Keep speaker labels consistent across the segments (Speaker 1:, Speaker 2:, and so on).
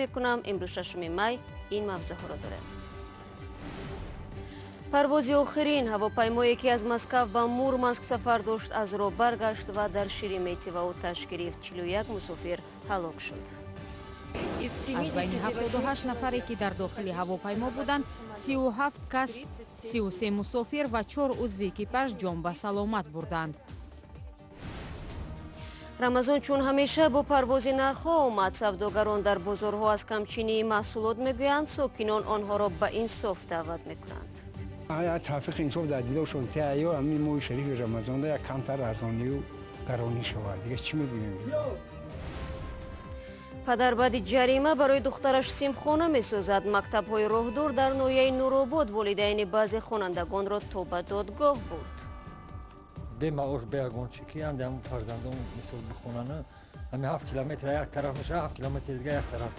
Speaker 1: мекунам. Имрӯз 6 май ин мавзӯъҳоро дорем. Парвози охирин ҳавопаймое, ки аз Москав ба Мурманск сафар дошт, аз роҳ баргашт ва дар Шереметьево оташ гирифт. 41 мусофир ҳалок шуд.
Speaker 2: Аз байни 78 нафаре, ки дар дохили ҳавопаймо буданд, 37 кас, 33 мусофир ва чор узви экипаж ҷон ба саломат бурданд.
Speaker 1: Рамазон чун ҳамеша бо парвози нархҳо омад. Савдогарон дар бозорҳо аз камчинии маҳсулот мегӯянд, сокинон онҳоро ба инсоф даъват мекунанд.
Speaker 3: Тавфиқ инсоф дар дилошон теаё, ҳамин моҳи шарифи Рамазонда як камтар арзонию гаронӣ шавад. Дигар чӣ мегӯем?
Speaker 1: Падар баъди ҷарима барои духтараш симхона месозад. Мактабҳои роҳдур дар ноҳияи Нуробод волидайни баъзе хонандагонро то ба додгоҳ бурд.
Speaker 4: Бемаош, беягон чи ки анде ҳамн фарзандон мисол бихонана, ҳами 7 километр як тараф мешава, 7 километр дига як тараф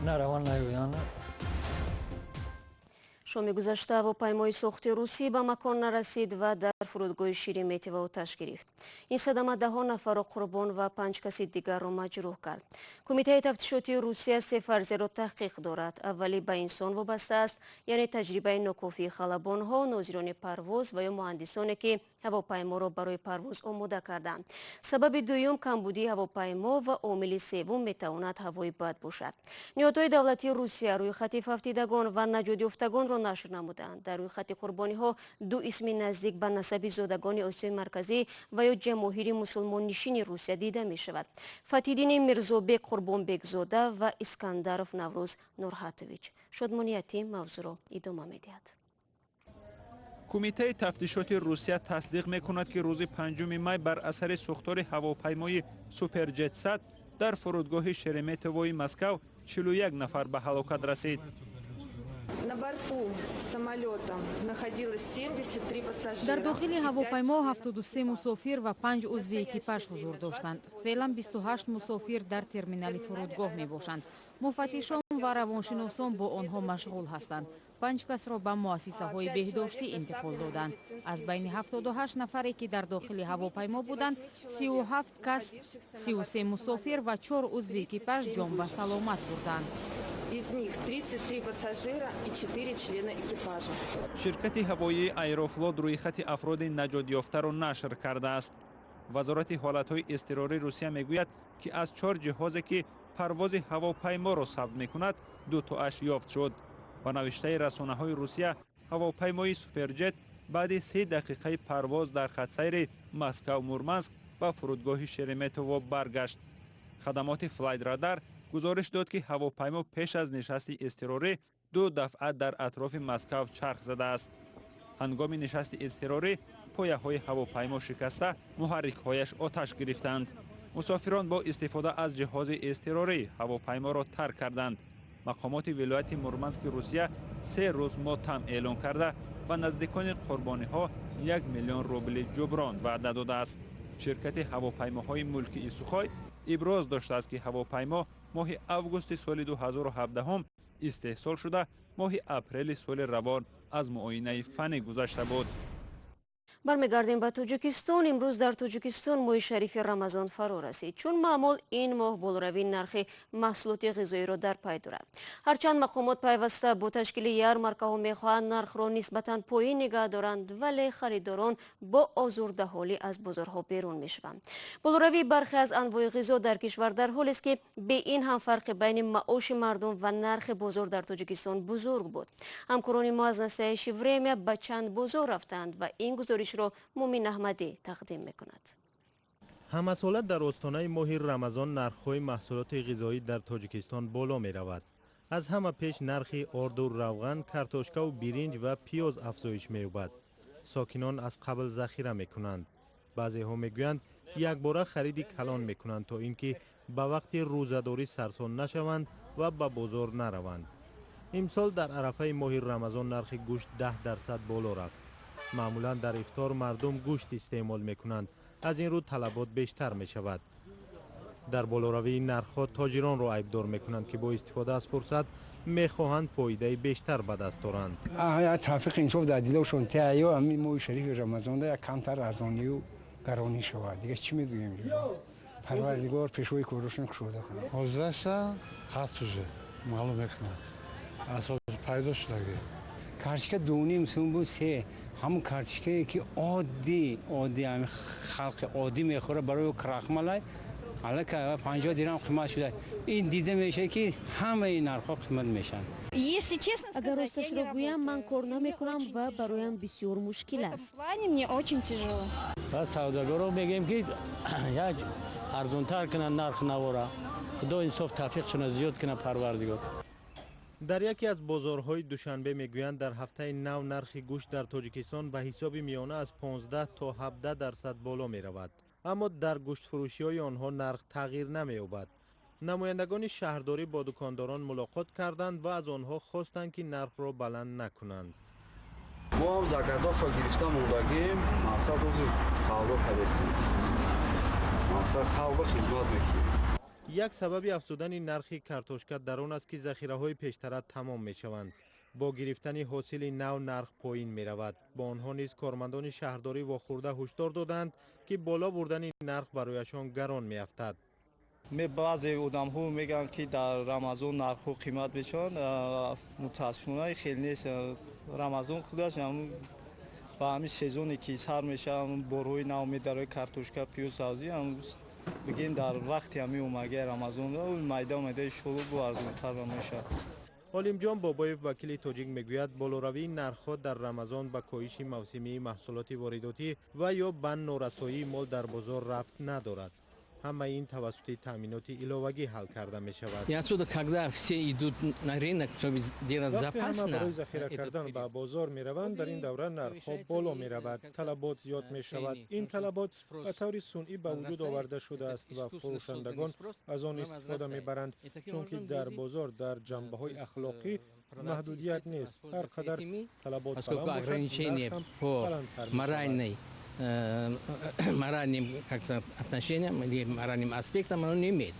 Speaker 4: нараван, наёяна.
Speaker 1: Шоми гузашта ҳавопаймои сохти русӣ ба макон нарасид ва дар фурудгоҳи Шереметьево оташ гирифт. Ин садама даҳо нафарро қурбон ва панҷ каси дигарро маҷрӯҳ кард. Кумитаи тафтишотии Русия се фарзияро таҳқиқ дорад. Аввалӣ ба инсон вобаста аст, яъне таҷрибаи нокофии халабонҳо, нозирони парвоз ва ё муҳандисоне, ки ҳавопайморо барои парвоз омода карданд. Сабаби дуюм камбудии ҳавопаймо ва омили севум метавонад ҳавои бад бошад. Ниҳодҳои давлатии Русия рӯйхати фавтидагон ва наҷотёфтагонро нашр намуданд. Дар рӯйхати қурбониҳо ду исми наздик ба насаби зодагони Осиёи Марказӣ ва ё ҷамоҳири мусулмоннишини Русия дида мешавад: Фатҳиддини Мирзобек Қурбонбекзода ва Искандаров Наврӯз Нурҳатович. Шодмонияти мавзӯъро идома медиҳад.
Speaker 5: Кумитаи тафтишоти Русия тасдиқ мекунад, ки рӯзи 5 май бар асари сӯхтори ҳавопаймои Суперҷет 100 дар фурудгоҳи Шереметьевои Москав 41 нафар ба ҳалокат расид.
Speaker 6: На борту самолета находилось 73 пассажира.
Speaker 2: Дар дохили ҳавопаймо 73 мусофир ва панҷ узви экипаж ҳузур доштанд. Феълан 28 мусофир дар терминали фурудгоҳ мебошанд. Муфаттишон ва равоншиносон бо онҳо машғул ҳастанд. Панҷ касро ба муассисаҳои беҳдоштӣ интиқол доданд. Аз байни 78 нафаре, ки дар дохили ҳавопаймо буданд, 37 кас, 33 мусофир ва чор узви экипаж ҷон ба саломат бурданд.
Speaker 6: Из них 33 пассажира и 4 члена экипажа.
Speaker 5: Ширкати ҳавоии Аэрофлот рӯйхати афроди наҷотёфтаро нашр кардааст. Вазорати ҳолатҳои изтирории Русия мегӯяд, ки аз чор ҷиҳозе, ки парвози ҳавопайморо сабт мекунад, дутоаш ёфт шуд. Ба навиштаи расонаҳои Русия, ҳавопаймои Суперҷет баъди 3 дақиқаи парвоз дар хатсайри Москав Мурманск ба фурудгоҳи Шереметьево баргашт. Хадамоти Флайтрадар гузориш дод, ки ҳавопаймо пеш аз нишасти изтирорӣ ду дафъа дар атрофи Москав чарх задааст. Ҳангоми нишасти изтирорӣ пояҳои ҳавопаймо шикаста, муҳаррикҳояш оташ гирифтанд. Мусофирон бо истифода аз ҷиҳози изтирорӣ ҳавопайморо тарк карданд. Мақомоти вилояти Мурмански Русия 3 рӯз мотам эълон карда, ба наздикони қурбониҳо 1 миллион рубли ҷуброн ваъда додааст. Ширкати ҳавопаймоҳои мулкии Сухой иброз доштааст, ки ҳавопаймо моҳи августи соли 2017 истеҳсол шуда, моҳи апрели соли равон аз муоинаи фаннӣ гузашта буд.
Speaker 1: Бармегардем ба Тоҷикистон. Имрӯз дар Тоҷикистон моҳи шарифи Рамазон фаро расид. Чун маъмул, ин моҳ болоравии нархи маҳсулоти ғизоиро дар пай дорад. Ҳарчанд мақомот пайваста бо ташкили ярмаркаҳо мехоҳанд нархро нисбатан поин нигаҳ доранд, вале харидорон бо озурдаҳолӣ аз бозорҳо берун мешаванд. Болоравии бархе аз анвои ғизо дар кишвар дар ҳолест, ки бе ин ҳам фарқи байни маоши мардум ва нархи бозор дар Тоҷикистон бузург буд. Ҳамкорони мо аз «Настоящее время» ба чанд бозор рафтанд ва ин гузоришро Мумин Аҳмадӣ тақдим мекунад.
Speaker 7: Ҳамасола дар остонаи моҳи Рамазон нархҳои маҳсулоти ғизоӣ дар Тоҷикистон боло меравад. Аз ҳама пеш нархи орду, равған, картошкаву биринҷ ва пиёз афзоиш меёбад. Сокинон аз қабл захира мекунанд. Баъзеҳо мегӯянд, якбора хариди калон мекунанд, то ин ки ба вақти рӯзадорӣ сарсон нашаванд ва ба бозор нараванд. Имсол дар арафаи моҳи Рамазон нархи гӯшт 10% боло рафт. Маъмулан дар ифтор мардум гӯшт истеъмол мекунанд, аз ин рӯ талабот бештар мешавад. Дар болоравии нархҳо тоҷиронро айбдор мекунанд, ки бо истифода аз фурсат мехоҳанд фоидаи бештар ба даст оранд.
Speaker 3: Тавфиқ инсоф дар дилошон теаё, ҳамин моҳи шарифи Рамазонда як камтар арзонию гаронӣ шавад. Дигар чӣ мегӯем? Парвардигор пешвои корошон кушода кунад.
Speaker 8: Ҳозираша ҳаст уже. Маълум мекунад. Асос пайдо шудаги.
Speaker 3: Картошка 2.5 сум буд, 3. Ҳамун картошкае ки оддӣ, оддӣ, ҳамин халқи оддӣ мехӯрад барои крахмалай, аллакай 50 дирам қимат шуда. Ин дида мешавад ки ҳамаи нархҳо қимат мешаванд.
Speaker 1: Агар росташро гӯям, ман кор намекунам ва бароям бисёр мушкил аст.
Speaker 9: Савдогаро мегӯем ки як арзонтар кунанд нарх навора. Худо инсоф тавфиқшона зиёд кунад Парвардигор.
Speaker 7: Дар яке аз бозорҳои Душанбе мегӯянд, дар ҳафтаи нав нархи гӯшт дар Тоҷикистон ба ҳисоби миёна аз 15 то 17% боло меравад. Аммо дар гӯштфурӯшиҳои онҳо нарх тағйир намеёбад. Намояндагони шаҳрдорӣ бо дукондорон мулоқот карданд ва аз онҳо хостанд, ки нархро баланд накунанд.
Speaker 10: Мо ҳам заготовка гирифта мондагим, мақсад ҳозир савдо кардесем. Мақсад халқба хизмат мекунем.
Speaker 7: Як сабаби афзудани нархи картошка дар он аст, ки захираҳои пештара тамом мешаванд. Бо гирифтани ҳосили нав нарх поин меравад. Бо онҳо низ кормандони шаҳрдорӣ вохӯрда ҳушдор доданд, ки боло бурдани нарх барояшон гарон меафтад.
Speaker 11: Баъзе одамҳо мегӯянд, ки дар Рамазон нархҳо қимат мешаванд. Мутаассифона, хел нест. Рамазон худаш ба ҳамин сезоне ки сар мешавад, борҳои нав медарои, картошка, пиёз, сабзӣ, бигем, дар вақти ҳамин омагаи Рамазон майда майдаи шолу бо арзонтар мешавад.
Speaker 7: Олимҷон Бобоев, вакили тоҷик, мегӯяд, болоравии нархҳо дар Рамазон ба коҳиши мавсимии маҳсулоти воридотӣ ва ё ба норасоии мол дар бозор рабт надорад. Ҳамаи ин тавассути таъминоти иловагӣ ҳал карда мешавад.
Speaker 12: Вақте ҳама барои захира кардан ба бозор мераванд, дар ин давра нархҳо боло меравад, талабот зиёд мешавад. Ин талабот ба таври сунъӣ ба вуҷуд оварда шудааст ва фурӯшандагон аз он истифода мебаранд, чунки дар бозор дар ҷанбаҳои ахлоқӣ маҳдудият нест. Ҳар қадар талабот баланд бошад, нарх ҳам баландтар мешавад.
Speaker 9: Моральным, как сказать, отношениям или моральным аспектам оно не имеет.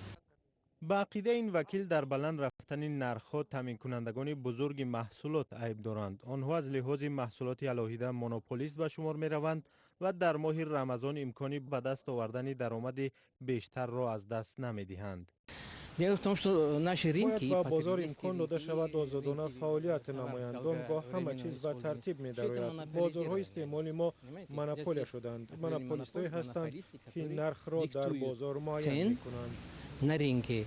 Speaker 7: Ба ақидаи ин вакил, дар баланд рафтани нархҳо таъминкунандагони бузурги маҳсулот айб доранд. Онҳо аз лиҳози маҳсулоти алоҳида монополист ба шумор мераванд ва дар моҳи Рамазон имкони ба даст овардани даромади бештарро аз даст намедиҳанд.
Speaker 9: Дело в том, что наши рынки
Speaker 12: Бояд ба бозор имкон дода шавад озодона фаъолият намоянд. Он гоҳ ҳама чиз ба тартиб медарояд. Бозорҳои истеъмоли мо монополия шуданд. Монополистҳое ҳастанд, ки нархро дар бозор муайян мекунанд.
Speaker 9: На рынке.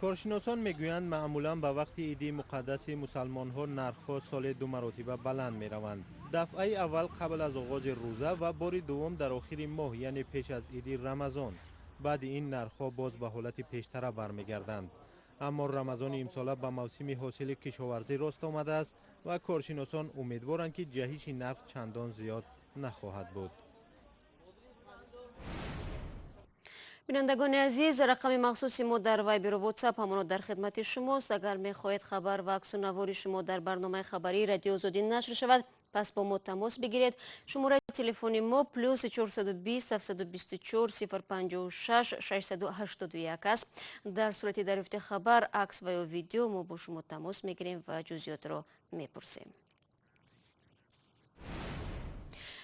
Speaker 7: Коршиносон мегӯянд, маъмулан ба вақти иди муқаддаси мусалмонҳо нархҳо соли ду маротиба баланд мераванд. Дафъаи аввал қабл аз оғози рӯза ва бори дуввум дар охири моҳ, яъне пеш аз иди Рамазон. Баъди ин нархҳо боз ба ҳолати пештара бармегарданд. Аммо Рамазони имсола ба мавсими ҳосили кишоварзӣ рост омадааст ва коршиносон умедворанд, ки ҷаҳиши нарх чандон зиёд нахоҳад буд.
Speaker 1: Бинандагони азиз, рақами махсуси мо дар Вайберу Ватсап ҳамоно дар хидмати шумост. Агар мехоҳед хабар ва аксу навори шумо дар барномаи хабарии Радио Озодӣ нашр шавад, пас бо мо тамос бигиред. Шумораи телефони мо +420 724 056 681 аст. Дар сурати дарёфти хабар, акс ва ё видео мо бо шумо тамос мегирем ва ҷузъиётро мепурсем.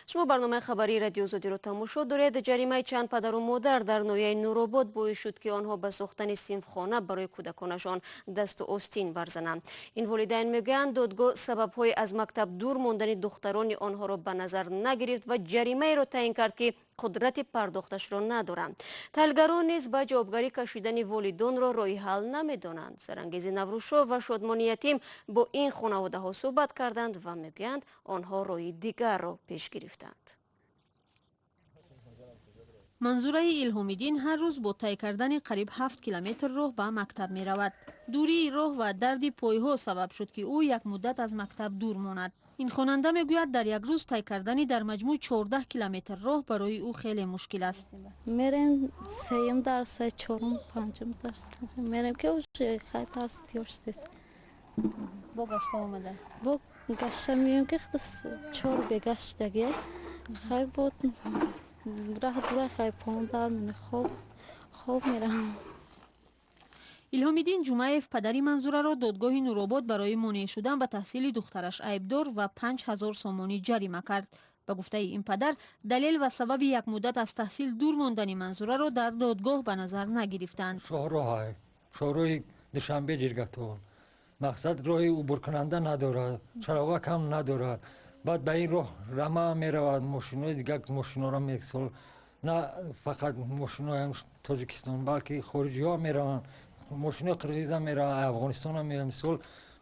Speaker 1: Шумо барномаи хабарии Радио Озодиро тамошо доред. Ҷаримаи чанд падару модар дар ноҳияи Нуробод боис шуд, ки онҳо ба сохтани синфхона барои кӯдаконашон дасту остин барзананд. Ин волидайн мегӯянд, додгоҳ сабабҳои аз мактаб дур мондани духтарони онҳоро ба назар нагирифт ва ҷаримаеро таъин кард, ки қудрати пардохташро надоранд. Таҳлилгарон низ ба ҷавобгарӣ кашидани волидонро роҳи ҳал намедонанд. Сарангези Наврӯзшо ва Шодмони Ятим бо ин хонаводаҳо суҳбат карданд ва мегӯянд, онҳо роҳи дигарро пеш гирифтанд.
Speaker 13: Манзураи Илҳомиддин ҳар рӯз бо тай кардани қариб 7 километр роҳ ба мактаб меравад. Дурии роҳ ва дарди пойҳо сабаб шуд, ки ӯ як муддат аз мактаб дур монад. Ин хонанда мегӯяд, дар як рӯз тай кардани дар маҷмӯъ 14 километр роҳ барои ӯ хеле мушкил аст.
Speaker 14: Мерем сеюм дарс, чорум, панҷум дарс мерем, ки уже хай дарс тиёр шудест.
Speaker 13: Бо гашта омада?
Speaker 14: Бо гашта меоем, ки чор бегашт шудагия. Хай, бо раҳ дура, хай пон дар хоб хоб мерам.
Speaker 13: Илҳомиддин Ҷумаев, падари Манзураро додгоҳи Нуробод барои монеъ шудан ба таҳсили духтараш айбдор ва 5000 сомонӣ ҷарима кард. Ба гуфтаи ин падар, далел ва сабаби як муддат аз таҳсил дур мондани Манзураро дар додгоҳ ба назар нагирифтанд.
Speaker 4: Шоҳроҳ, шоҳроҳи Душанбе Ҷиргатол. Мақсад роҳи убуркунанда надорад, чароғак ҳам надорад. Баъд ба ин роҳ рама меравад, мошинои дигар мошинора мексол, на фақат мошинои Тоҷикистон, балки хориҷиҳо мераванд, мошинои қирғиза мераванд, Афғонистона мераванд. Мисол,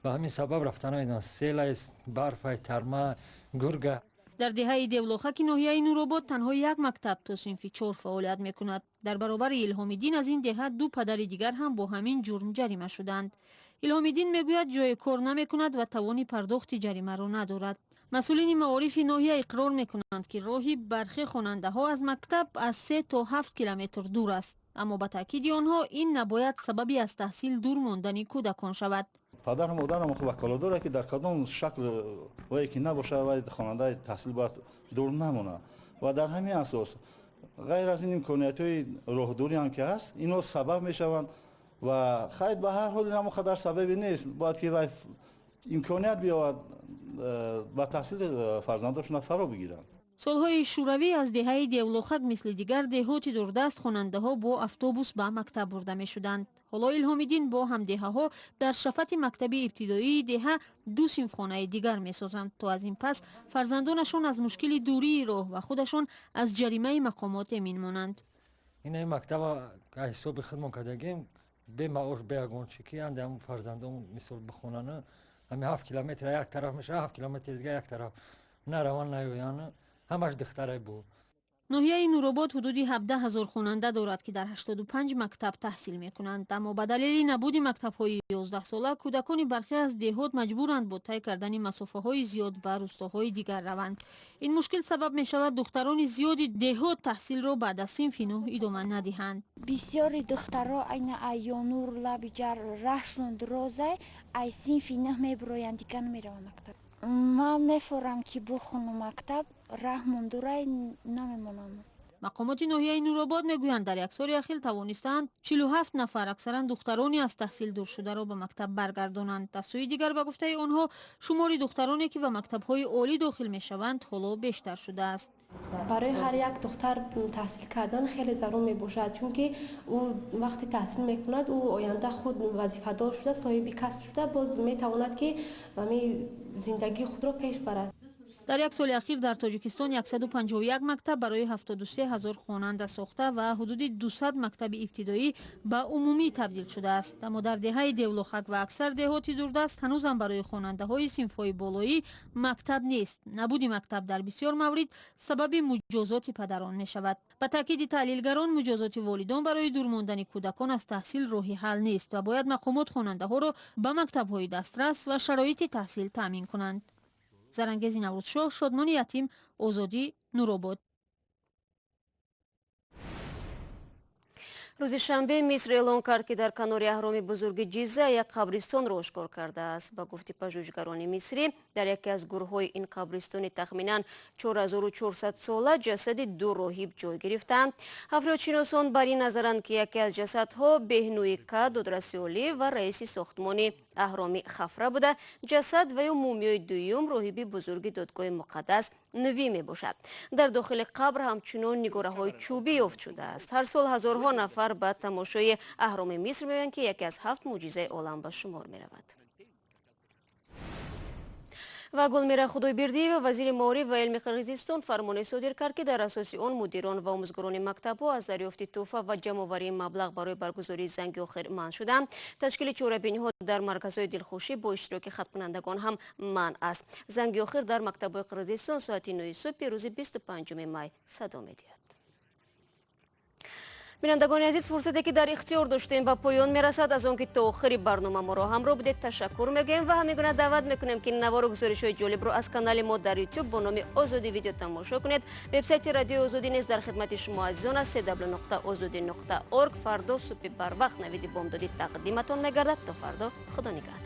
Speaker 4: ба ҳамин сабаб рафта намедонанд. Селай, барфай, тарма, гурга.
Speaker 13: Дар деҳаи Девлохаки ноҳияи Нуробод танҳо як мактаб то синфи 4 фаъолият мекунад. Дар баробари Илҳомиддин аз ин деҳа 2 падари дигар ҳам бо ҳамин ҷурм ҷарима шуданд. Илҳомиддин мегӯяд, ҷои кор намекунад ва тавони пардохти ҷаримаро надорад. Масъулини маорифи ноҳия иқрор мекунанд, ки роҳи бархе хонандаҳо аз мактаб аз 3 то 7 километр дур аст. Аммо ба таъкиди онҳо ин набояд сабаби аз таҳсил дур мондани кӯдакон шавад.
Speaker 15: Падару модарам ваколат дорад, ки дар кадом шакл вае ки набошад, вай хонандаи таҳсил бояд дур намонад. Ва дар ҳамин асос ғайр аз ин имкониятҳои роҳдурӣ ҳам ки ҳаст, инҳо сабаб мешаванд ва хайр, ба ҳар ҳол ин ҳамон қадар сабабе нест, бояд ки вай имконият биёвад ба таҳсил фарзандошона фаро бигиранд.
Speaker 13: Солҳои шӯравӣ аз деҳаи Девлохак мисли дигар деҳоти дурдаст хонандаҳо бо автобус ба мактаб бурда мешуданд. Ҳоло Илҳомиддин бо ҳамдеҳаҳо дар шафати мактаби ибтидоии деҳа 2 синфхонаи дигар месозанд, то аз ин пас фарзандонашон аз мушкили дурии роҳ ва худашон аз ҷаримаи мақомот эмин монанд.
Speaker 4: Ин мактаба аз ҳисоби худмон кардагим, бе маош, бе ягон чи, ки анде ҳамун фарзандон мисол бихонанд. Ҳамин 7 километр як тараф мешавад, 7 километр дигар як тараф. Нараванд, наёянд, ҳамаш духтарай буд.
Speaker 13: Ноҳияи Нуробод ҳудуди 17 ҳазор хонанда дорад, ки дар 85 мактаб таҳсил мекунанд. Аммо ба далели набуди мактабҳои 11сола кӯдакони бархе аз деҳот маҷбуранд бо тай кардани масофаҳои зиёд ба рустоҳои дигар раванд. Ин мушкил сабаб мешавад духтарони зиёди деҳот таҳсилро баъд аз синфи 9 идома надиҳанд.
Speaker 16: Бисёри духтаро айна Айёнур, Лабиҷар раҳшон дурозай ай синфи 9 мебуроянд, дигар намераванд мактаб. Ман мефорам, ки бухонам мактаб, раҳмон дурай намемонам.
Speaker 13: Мақомоти ноҳияи Нуробод мегӯянд, дар як соли ахир тавонистаанд 47 нафар, аксаран духтарони аз таҳсил дур шударо ба мактаб баргардонанд. Аз сӯи дигар, ба гуфтаи онҳо, шумори духтароне ки ба мактабҳои олӣ дохил мешаванд, ҳоло бештар шудааст.
Speaker 17: Барои ҳар як духтар таҳсил кардан хеле зарур мебошад, чунки ӯ вақте таҳсил мекунад, ӯ оянда худ вазифадор шуда, соҳиби касб шуда, боз метавонад, ки зиндагии худро пеш барад.
Speaker 13: Дар як соли ахир дар Тоҷикистон 151 мактаб барои 73 ҳазор хонанда сохта ва ҳудуди 200 мактаби ибтидоӣ ба умумӣ табдил шудааст. Аммо дар деҳаи Девлохак ва аксар деҳоти дурдаст ҳанӯзам барои хонандаҳои синфҳои болоӣ мактаб нест. Набуди мактаб дар бисёр маврид сабаби муҷозоти падарон мешавад. Ба таъкиди таҳлилгарон, муҷозоти волидон барои дур мондани кӯдакон аз таҳсил роҳи ҳал нест ва бояд мақомот хонандаҳоро ба мактабҳои дастрас ва шароити таҳсил таъмин кунанд. Зарангези Наврӯзшоҳ, Шодмони Ятим, Озодӣ, Нуробод.
Speaker 1: Рӯзи шанбе Миср эълон кард, ки дар канори аҳроми бузурги Ҷиза як қабристонро ошкор кардааст. Ба гуфти пажӯҳишгарони мисрӣ, дар яке аз гурӯҳҳои ин қабристони тахминан 4400 сола ҷасади 2 роҳиб ҷой гирифтаанд. Ҳафриётшиносон бар ин назаранд, ки яке аз ҷасадҳо Беҳнуика, додраси олӣ ва раиси сохтмони аҳроми Хафра буда, ҷасад ва ё мумиёи дуюм роҳиби бузурги додгоҳи муқаддас Нвӣ мебошад. Дар дохили қабр ҳамчунон нигораҳои чӯбӣ ёфт шудааст. Ҳар сол ҳазорҳо нафар ба тамошои аҳроми Миср меоянд, ки яке аз 7 мӯъҷизаи олам ба шумор меравад. Ва Гулмира Худойбердиева, вазири маориф ва илми Қирғизистон, фармоне содир кард, ки дар асоси он мудирон ва омӯзгорони мактабҳо аз дарёфти тӯҳфа ва ҷамъоварии маблағ барои баргузории занги охир манъ шуданд. Ташкили чорабиниҳо дар марказҳои дилхушӣ бо иштироки хаткунандагон ҳам манъ аст. Занги охир дар мактабҳои Қирғизистон соати 9 субҳи рӯзи 25 май садо медиҳад. Бинандагони азиз, фурсате ки дар ихтиёр доштем ба поён мерасад. Аз он ки то охири барнома моро ҳамроҳ будед, ташаккур мегӯем ва ҳамин гуна даъват мекунем, ки навору гузоришҳои ҷолибро аз канали мо дар YouTube бо номи Озодӣ видео тамошо кунед. Вебсайти радиои Озодӣ низ дар хидмати шумо азизон аст: www.ozodi.org. Фардо субҳи барвақт навиди бомдодӣ тақдиматон мегардад. То фардо, худо нигаҳдор.